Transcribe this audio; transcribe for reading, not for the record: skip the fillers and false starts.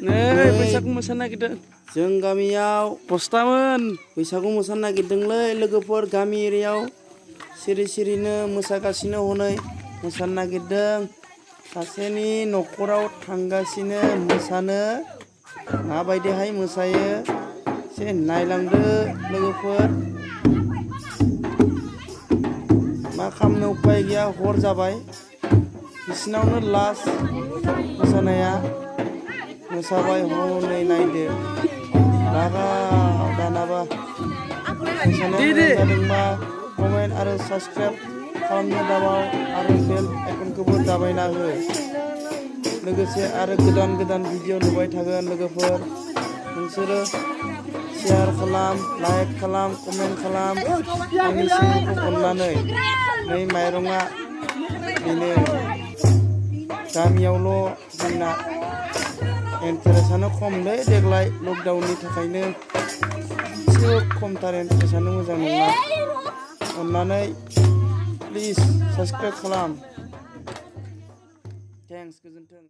नै बैसागु मोसानो नागिरदों जों गामियाव बस्थामोन बैसागु मोसानो नागिरदोंलै लोगोफोर गामि एरियायाव सिरि सिरिनो मोसागासिनो हनै मोसानो नागिरदों सासेनि न'खराव थांगासिनो मोसानो माबायदिहाय मोसायो एसे नायलांदो लोगोफोर मा खालामनो उपाय गैया हर जाबाय बिसिनावनो लास्ट मोसानाया मोसाबाय हनै नायदो लागाव दानाबा मोसानाया मोजां जादोंबा कमेन्ट आरो साबस्क्राइब खालामनो दाबाव आरो बेल आइकनखौबो दाबायना हो लोगोसे आरो गोदान गोदान भिडिअ नुबाय थागोन लोगोफोर नोंसोरो शेयार खालाम लाइक खालाम कमेन्ट खालाम आंनि चेनेलखौ अननानै नै माइरङा बेनो गामियावल' जोंना इन्टारेस्टआनो खमलै देग्लाय लकडाउननि थाखायनो एसे खमथार इन्टारेस्टआनो मोजां नङा अननानै प्लिज साबस्क्राइब खालाम थेंक्स गोजोन्थों।